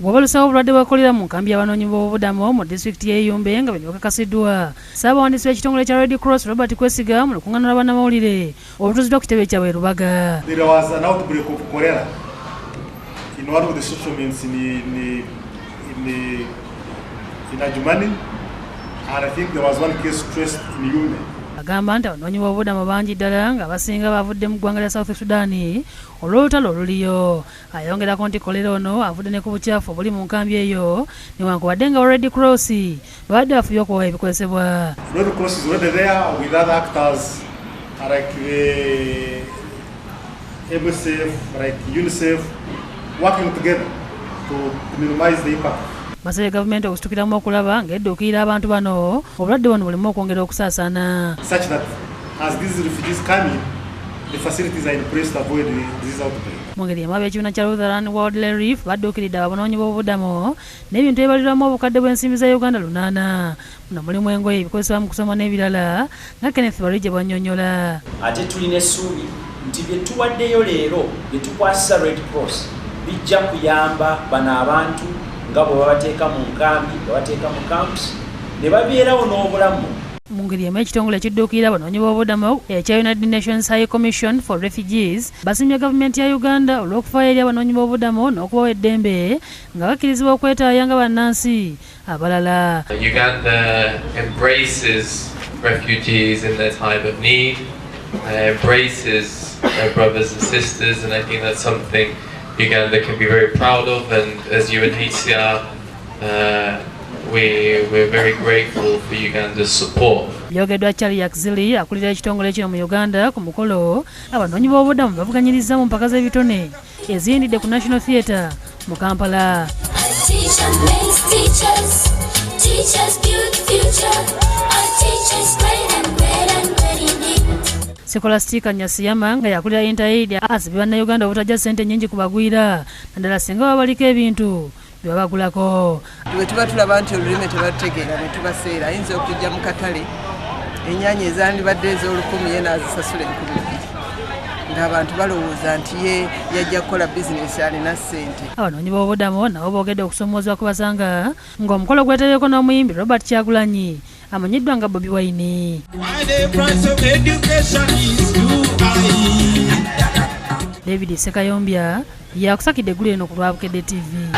Wabaluseewo obulwadde bwa kolera mu nkambi y'abanoonyi b'obubudamu mu disitulikiti y'e Yumbe nga bino bikakasiddwa Ssaabawandiisi w'ekitongole kya Red Cross Robert Kwesiga mu lukuŋŋaana lwa bannamawulire olutuuziddwa ku kitebe kyabwe e Lubaga. There was an outbreak of cholera in one of the settlements in Adjumani, and I think there was one case traced in Yumbe. Agamba nti abanoonyi b'obubudamu bangi ddala ng'abasinga bavudde mu ggwanga lya South Sudan olw'olutalo oluliyo. Ayongerako nti kolera ono avudde ne ku bukyafu obuli mu nkambi eyo newankubadde nga Red Cross babadde bafubye okubawa ebikozesebwa. Red Cross is already there with other actors like the MSF, like UNICEF, working together to minimize the impact. Basabye gavumenti okusitukiramu okulaba ng'edduukirira abantu bano obulwadde buno bulimu okwongera okusaasaana. Such that as these refugees come in, the facilities are in place to avoid the disease outbreak. Mu ngeri emu, ab'ekibiina kya Lutheran World Relief badduukiridde abanoonyi b'obubudamu n'ebintu ebibalirwamu obukadde bw'ensimbi za Uganda 800. Muno mulimu engoye, ebikozesebwa mu kusoma n'ebirala, nga Kenneth Barigye bw'annyonnyola. Ate tulina essuubi nti bye tuwaddeyo leero, bye tukwasisa Red Cross, bijja kuyamba bano abantu nga bwe babateeka mu nkambi, babateeka mu camps ne babeerawo n'obulamu. Mu ngeri emu, ekitongole ekidduukirira abanoonyi b'obubudamu ekya United Nations High Commission for Refugees basimye gavumenti ya Uganda olw'okufaayo eri abanoonyi b'obubudamu n'okubawa eddembe nga bakkirizibwa okwetaaya nga bannansi abalala. Uganda embraces refugees in their time of need, embraces their brothers and sisters, and I think that's something Uganda can be very proud of. And as UNHCR, we're very grateful for Uganda's support. Byogeddwa Charlie Yaxley, akulira ekitongole kino mu Uganda, ku mukolo abanoonyi b'obubudamu bavuganyiriza mu mpaka z'ebitone eziyindidde ku National Theatre mu Kampala. Teacher makes teachers, teachers build the future. Our teachers great and great and great indeed. Scholastica Nyasiyama nga yakulira Inter-Aid asabye bannayuganda obutajja ssente nnyingi ku bagwira, naddala singa baba baliko ebintu bye babagulako. Bwe tuba tulaba nti olulimi tebalutegeera ne tubaseera, ayinza okujja mu katale, ennyaanya ezandibadde ez'olukumi ye n'azisasula 2000, ng'abantu balowooza nti ye yajja kukola bizinesi, alina ssente. Abanoonyi b'obubudamu nabo boogedde okusomoozebwa kwe basanga, ng'omukolo gwetabyeko n'omuyimbi Robert Kyagulanyi amanyiddwa nga Bobi Wine. Why the price of education is too high? David Sekayombya yakusakidde eggulu eno ku lwa Bukedde TV.